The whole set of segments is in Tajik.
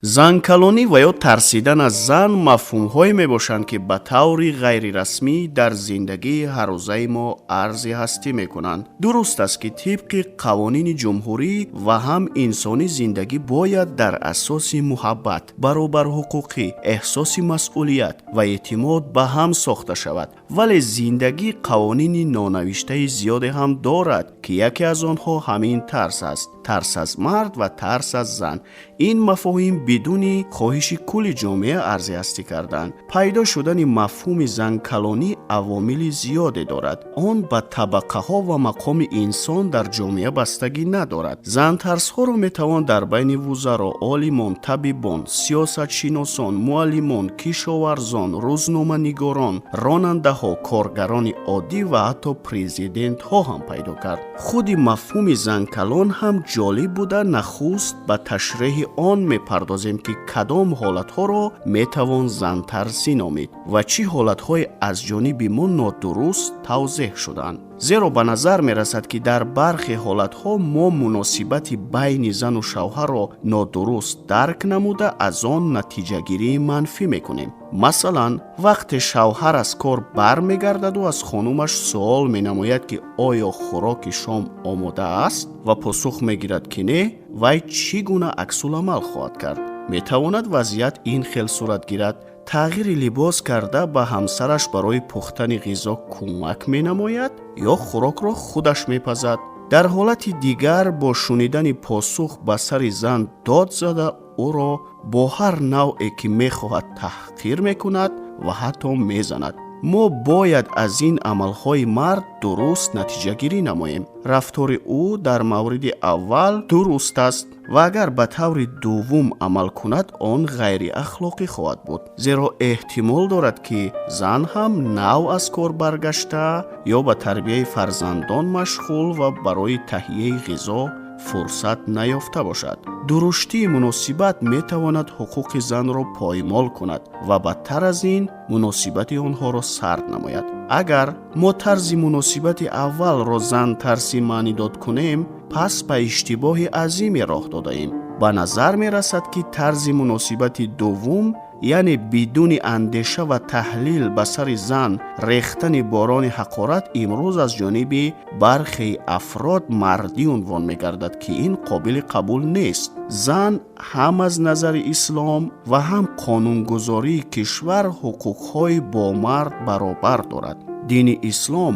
Занкалонӣ ва ё тарсидан аз зан мафҳумҳое мебошанд, ки ба таври ғайрирасмӣ дар зиндагии ҳаррӯзаи мо арзи ҳастӣ мекунанд. Дуруст аст, ки тибқи қавонини ҷумҳурӣ ва ҳам инсонӣ зиндагӣ бояд дар асоси муҳаббат, баробарҳуқуқӣ, эҳсоси масъулият ва эътимод ба ҳам сохта шавад, вале зиндагӣ қавонини нонавиштаи зиёде ҳам дорад, ки яке аз онҳо ҳамин тарс аст: тарс аз мард ва тарс аз зан. Ин мафоҳим бидуни хоҳиши кулли ҷомеа арзи ҳастӣ карданд. Пайдо шудани мафҳуми занкалонӣ авомили зиёде дорад. Он ба табақаҳо ва мақоми инсон дар ҷомеа бастагӣ надорад. Зантарсҳоро метавон дар байни вузаро, олимон, табибон, сиёсатшиносон, муаллимон, кишоварзон, рӯзноманигорон, ронандаҳо, коргарони оддӣ ва ҳатто президентҳо ҳам пайдо кард. Худи мафҳуми занкалон ҳам ҷолиб буда, нахуст ба ташреҳи он мепардозем, ки кадом ҳолатҳоро метавон зантарсӣ номид ва чӣ ҳолатҳое аз ҷониби мо нодуруст тавзеҳ шуданд. Зеро ба назар мерасад, ки дар бархе ҳолатҳо мо муносибати байни зану шавҳарро нодуруст дарк намуда, аз он натиҷагирии манфӣ мекунем. Масалан, вақте шавҳар аз кор бармегардаду аз хонумаш суол менамояд, ки оё хӯроки шом омода аст, ва посух мегирад, ки не, вай чӣ гуна аксуламал хоҳад кард? Метавонад вазъият ин хел сурат гирад: тағйири либос карда, ба ҳамсараш барои пухтани ғизо кӯмак менамояд ё хӯрокро худаш мепазад. Дар ҳолати дигар, бо шунидани посух ба сари зан дод зада, ӯро бо ҳар навъе ки мехоҳад таҳқир мекунад ва ҳатто мезанад. Мо бояд аз ин амалҳои мард дуруст натиҷагирӣ намоем. Рафтори ӯ дар мавриди аввал дуруст аст ва агар ба таври дуввум амал кунад, он ғайриахлоқӣ хоҳад буд, зеро эҳтимол дорад, ки зан ҳам нав аз кор баргашта ё ба тарбияи фарзандон машғул ва барои таҳияи ғизо фурсат наёфта бошад. Дуруштии муносибат метавонад ҳуқуқи занро поймол кунад ва бадтар аз ин муносибати онҳоро сард намояд. Агар мо тарзи муносибати аввалро зантарсӣ маънидод кунем, пас ба иштибоҳи азиме роҳ додаем. Ба назар мерасад, ки тарзи муносибати дуввум, яъне бидуни андеша ва таҳлил ба сари зан рехтани борони ҳақорат, имрӯз аз ҷониби бархеи афрод мардӣ унвон мегардад, ки ин қобили қабул нест. Зан ҳам аз назари ислом ва ҳам қонунгузории кишвар ҳуқуқҳои бо мард баробар дорад. Дини ислом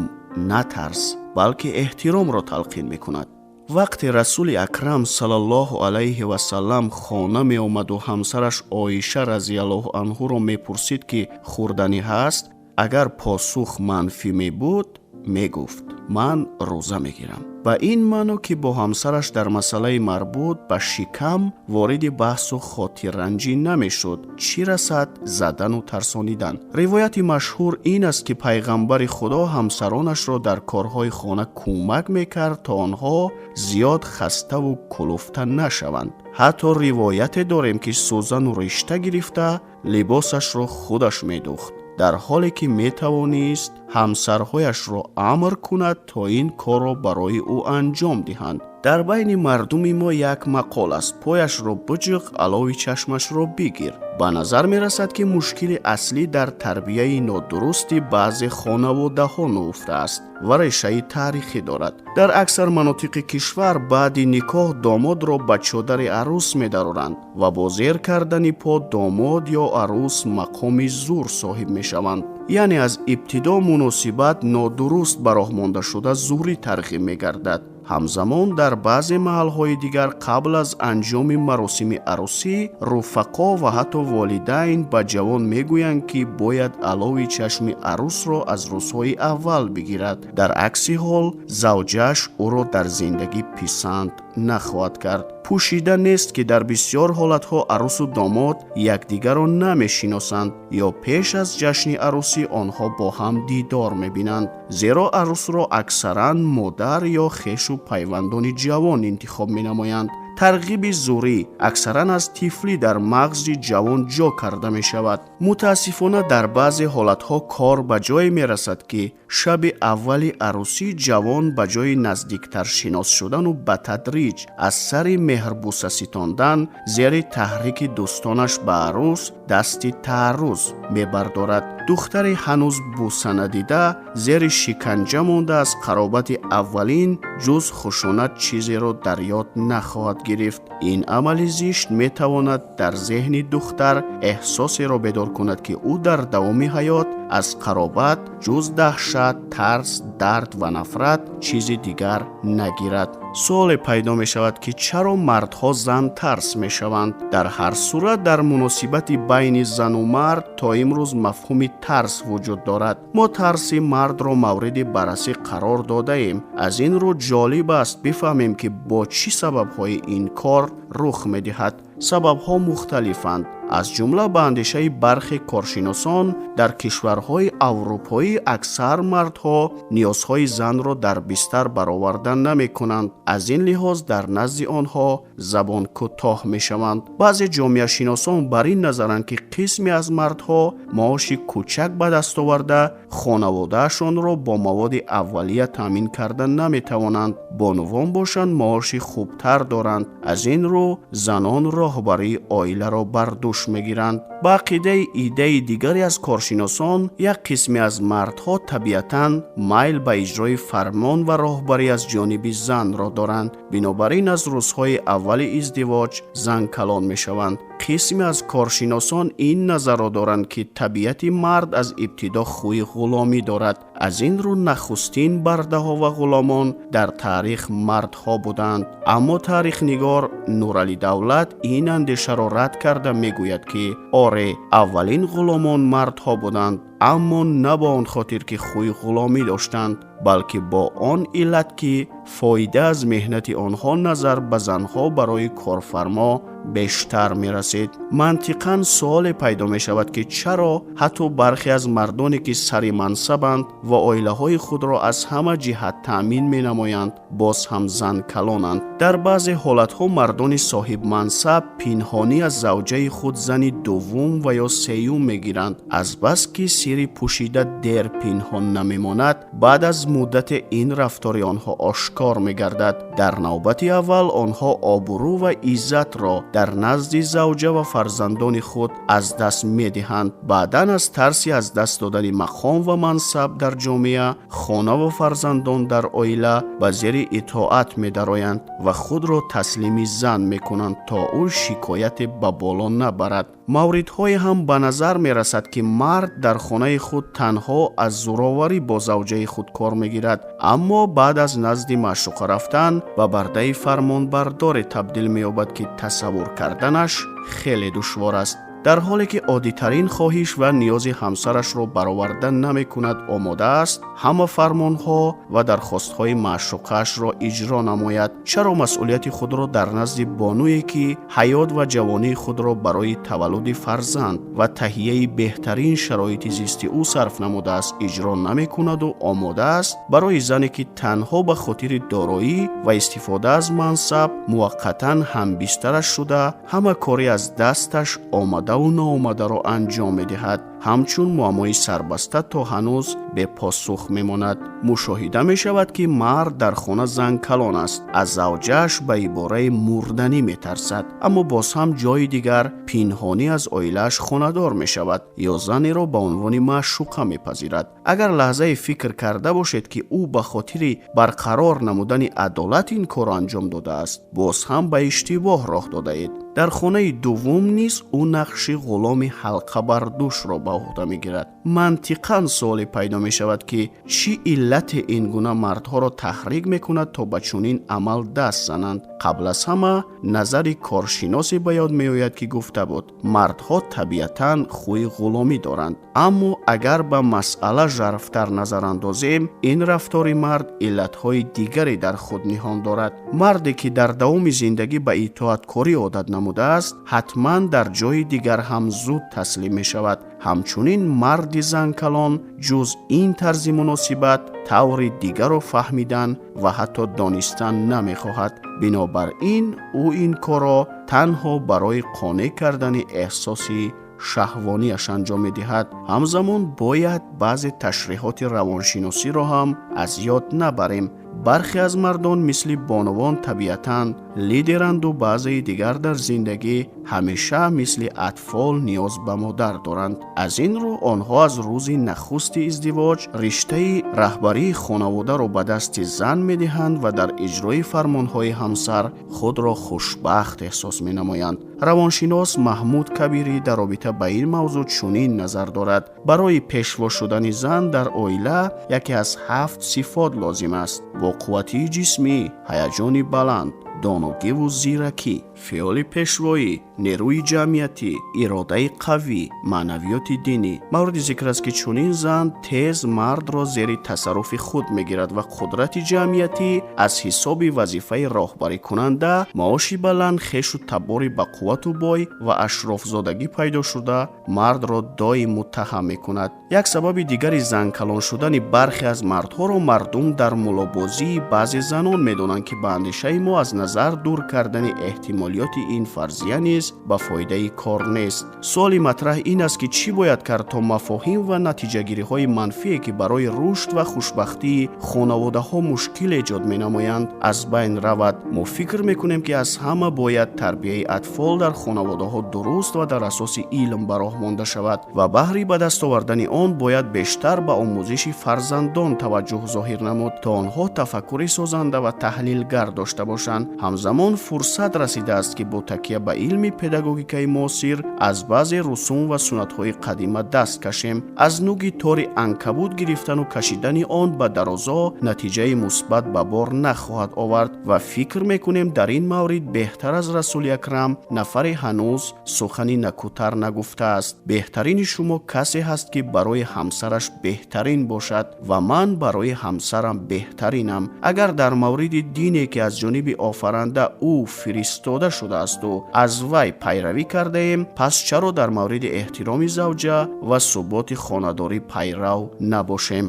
на тарс, балки эҳтиромро талқин мекунад. Вақте Расули Акрам саллаллоҳу алайҳи васаллам хона меомаду ҳамсараш Оиша разияллоҳу анҳуро мепурсид, ки хӯрданӣ ҳаст, агар посух манфӣ мебуд, мегуфт: «Ман рӯза мегирам», ба ин маъно, ки бо ҳамсараш дар масъалаи марбут ба шикам вориди баҳсу хотирранҷӣ намешуд, чӣ расад задану тарсонидан. Ривояти машҳур ин аст, ки пайғамбари Худо ҳамсаронашро дар корҳои хона кӯмак мекард, то онҳо зиёд хаставу кулуфта нашаванд. Ҳатто ривояте дорем, ки сӯзану ришта гирифта, либосашро худаш медӯхт, дар ҳоле ки метавонист ҳамсарҳояшро амр кунад, то ин корро барои ӯ анҷом диҳанд. Дар байни мардуми мо як мақол аст: «Пояшро биҷиқ, алови чашмашро бигир». Ба назар мерасад, ки мушкили аслӣ дар тарбияи нодурусти баъзе хонаводаҳо нуҳуфта аст ва решаи таърихӣ дорад. Дар аксар манотиқи кишвар баъди никоҳ домодро ба чодари арӯс медароранд ва бо зер кардани по домод ё арӯс мақоми зур соҳиб мешаванд. Яъне аз ибтидо муносибат нодуруст ба роҳ монда шуда, зурӣ тарғиб мегардад. Ҳамзамон, дар баъзе маҳалҳои дигар қабл аз анҷоми маросими арӯсӣ руфақо ва ҳатто волидайн ба ҷавон мегӯянд, ки бояд алови чашми арӯсро аз рӯзҳои аввал бигирад, дар акси ҳол завҷааш ӯро дар зиндагӣ писанд нахоҳад кард. Пӯшида нест, ки дар бисёр ҳолатҳо арӯсу домод якдигарро намешиносанд ё пеш аз ҷашни арӯсӣ онҳо бо ҳам дидор мебинанд, зеро арӯсро аксаран модар ё хешу пайвандони ҷавон интихоб менамоянд. Тарғиби зурӣ аксаран аз тифлӣ дар мағзи ҷавон ҷо карда мешавад. Мутаассифона, дар баъзе ҳолатҳо кор ба ҷое мерасад, ки Шаби аввали арӯсӣ ҷавон ба ҷои наздиктар шинос шудану ба тадриҷ аз сари меҳрбӯса ситондан зери таҳрики дӯстонаш ба арӯс дасти таарруз мебардорад. Духтари ҳанӯз бӯса надида зери шиканҷа монда аз қаробати аввалин ҷуз хушунат чизеро дар ёд нахоҳад гирифт. Ин амали зишт метавонад дар зеҳни духтар эҳсосеро бедор кунад, ки ӯ дар давоми ҳаёт аз қаробат ҷуз даҳшат, тарс, дард ва нафрат чизи дигар нагирад. Суоле пайдо мешавад, ки чаро мардҳо зантарс мешаванд? Дар ҳар сурат дар муносибати байни зану мард то имрӯз мафҳуми тарс вуҷуд дорад. Мо тарси мардро мавриди баррасӣ қарор додаем. Аз ин рӯ ҷолиб аст бифаҳмем, ки бо чӣ сабабҳои ин кор рух медиҳад. Сабабҳо мухталифанд. Аз ҷумла ба андешаи бархе коршиносон дар кишварҳои аврупоӣ аксар мардҳо ниёзҳои занро дар бистар бароварда намекунанд. Аз ин лиҳоз дар назди онҳо забон кӯтоҳ мешаванд. Баъзе ҷомеашиносон бар ин назаранд, ки қисме аз мардҳо маоши кӯчак ба даст оварда хонаводаашонро бо маводи аввалия таъмин карда наметавонанд. Бонувон бошанд маоши хубтар доранд. Аз ин рӯ занон роҳбарии оиларо бар дӯш мегиранд. Ба ақидаи иддаи дигаре аз коршиносон, як қисме аз мардҳо табиатан майл ба иҷрои фармон ва роҳбарӣ аз ҷониби занро доранд. Бинобар ин аз рӯзҳои аввали издивоҷ зан калон мешаванд. Қисме аз коршиносон ин назарро доранд, ки табиати мард аз ибтидо хӯи ғуломӣ дорад. Аз ин рӯ нахустин бардаҳо ва ғуломон дар таърих мардҳо буданд. Аммо таърихнигор Нуралӣ Давлат ин андешаро рад карда мегӯяд, ки оре, аввалин ғуломон мардҳо буданд, аммо на бо он хотир, ки хӯи ғуломӣ доштанд, балки бо он иллат, ки фоида аз меҳнати онҳо назар ба занҳо барои корфармо бештар мерасид. Мантиқан суоле пайдо мешавад, ки чаро ҳатто бархе аз мардоне, ки сари мансабанд ва оилаҳои худро аз ҳама ҷиҳат таъмин менамоянд, боз ҳам зан калонанд. Дар баъзе ҳолатҳо мардони соҳибмансаб пинҳонӣ аз завҷаи худ зани дуввум ва ё сеюм мегиранд. Азбаски сирри пӯшида дер пинҳон намемонад, баъд аз муддате ин рафтори онҳо ошкор мегардад. Дар навбати аввал онҳо обрӯ ва иззатро дар назди завҷа ва фарзандони худ аз даст медиҳанд. Баъдан аз тарси аз даст додани мақом ва мансаб дар ҷомеа, хона ва фарзандон дар оила ба зери итоат медароянд ва худро таслими зан мекунанд, то ӯ шикояте ба боло набарад. Мавридҳое ҳам ба назар мерасад, ки мард дар хонаи худ танҳо аз зӯроварӣ бо завҷаи худ кор мегирад, аммо баъд аз назди маъшуқа рафтан ба бардаи фармонбардоре табдил меёбад, ки тасаввур карданаш хеле душвор аст. Дар ҳоле ки оддитарин хоҳиш ва ниёзи ҳамсарашро бароварда намекунад, омода аст ҳама фармонҳо ва дархостҳои маъшуқаашро иҷро намояд. Чаро масъулияти худро дар назди бонуе, ки ҳаёт ва ҷавонии худро барои таваллуди фарзанд ва таҳияи беҳтарин шароити зисти ӯ сарф намудааст, иҷро намекунаду омода аст барои зане, ки танҳо ба хотири дороӣ ва истифода аз мансаб муваққатан ҳамбистараш шуда, ҳама кори аз дасташ омада омадаву наомадаро анҷом медиҳад, ҳамчун муаммои сарбаста то ҳанӯз бепосух мемонад. Мушоҳида мешавад, ки мард дар хона зан калон аст, аз завҷааш ба ибораи мурданӣ метарсад, аммо боз ҳам ҷои дигар пинҳонӣ аз оилааш хонадор мешавад ё занеро ба унвони маъшуқа мепазирад. Агар лаҳзае фикр карда бошед, ки ӯ ба хотири барқарор намудани адолат ин корро анҷом додааст, боз ҳам ба иштибоҳ роҳ додаед. Дар хонаи дуввум низ ӯ нақши ғуломи ҳалқабардӯшро ба уҳда мегирад. Мантиқан суоле пайдо мешавад, ки чӣ иллате ин гуна мардҳоро таҳрик мекунад, то ба чунин амал даст зананд? Қабл аз ҳама назари коршиносе ба ёд меояд, ки гуфта буд, мардҳо табиатан хӯи ғуломӣ доранд. Аммо агар ба масъала жарфтар назар андозем, ин рафтори мард иллатҳои дигаре дар худ ниҳон дорад. Марде ки дар давоми зиндагӣ ба итоаткорӣ одат намудааст, ҳатман дар ҷои дигар ҳам зуд таслим мешавад. Ҳамчунин марди занкалон ҷуз ин тарзи муносибат таври дигарро фаҳмидан ва ҳатто донистан намехоҳад. Бинобар ин ӯ ин корро танҳо барои қонеъ кардани эҳсоси шаҳвонияш анҷом медиҳад. Ҳамзамон бояд баъзе ташриҳоти равоншиносиро ҳам аз ёд набарем. Бархе аз мардон мисли бонувон табиатан лидеранду баъзеи дигар дар зиндагӣ ҳамеша мисли атфол ниёз ба модар доранд. Аз ин рӯ онҳо аз рӯзи нахусти издивоҷ риштаи раҳбарии хонаводаро ба дасти зан медиҳанд ва дар иҷрои фармонҳои ҳамсар худро хушбахт эҳсос менамоянд. Равоншинос Маҳмуд Кабирӣ дар робита ба ин мавзӯъ чунин назар дорад: барои пешво шудани зан дар оила яке аз ҳафт сифот лозим аст: бо қувватии ҷисмӣ, ҳаяҷони баланд, доногиву зиракӣ, феъли пешвоӣ, нерӯи ҷамъиятӣ, иродаи қавӣ, маънавиёти динӣ. Мавриди зикр аст, ки чунин зан тез мардро зери тасарруфи худ мегирад ва қудрати ҷамъиятӣ аз ҳисоби вазифаи роҳбарикунанда, маоши баланд, хешу табори бақуввату бой ва ашрофзодагӣ пайдо шуда, мардро доим муттаҳам мекунад. Як сабаби дигари занкалон шудани бархе аз мардҳоро мардум дар мулобозии баъзе занон медонанд, ки ба андешаи мо аз назар дур кардани эҳтимолиёти ин фарзия низ ба фоидаи кор нест. Суоли матраҳ ин аст, ки чӣ бояд кард, то мафоҳим ва натиҷагириҳои манфие, ки барои рушд ва хушбахтии хонаводаҳо мушкил эҷод менамоянд, аз байн равад? Мо фикр мекунем, ки аз ҳама бояд тарбияи атфол дар хонаводаҳо дуруст ва дар асоси илм ба роҳ монда шавад ва баҳри ба даст овардани он бояд бештар ба омӯзиши фарзандон таваҷҷӯҳ зоҳир намуд, то онҳо тафаккури созанда ва таҳлилгар дошта бошанд. Ҳамзамон фурсат расидааст, ки бо такя ба илми педагогикаи муосир аз баъзе русум ва суннатҳои қадима даст кашем. Аз нуги тори анкабут гирифтану кашидани он ба дарозо натиҷаи мусбат ба бор нахоҳад овард ва фикр мекунем, дар ин маврид беҳтар аз Расули Акрам нафаре ҳанӯз сухани накӯтар нагуфтааст: «Беҳтарини шумо касе ҳаст, ки барои ҳамсараш беҳтарин бошад ва ман барои ҳамсарам беҳтаринам». Агар дар мавриди дине, ки аз ҷониби офаранда ӯ фиристода шудаасту аз вай пайравӣ кардаем, пас чаро дар мавриди эҳтироми завҷа ва суботи хонадорӣ пайрав набошем?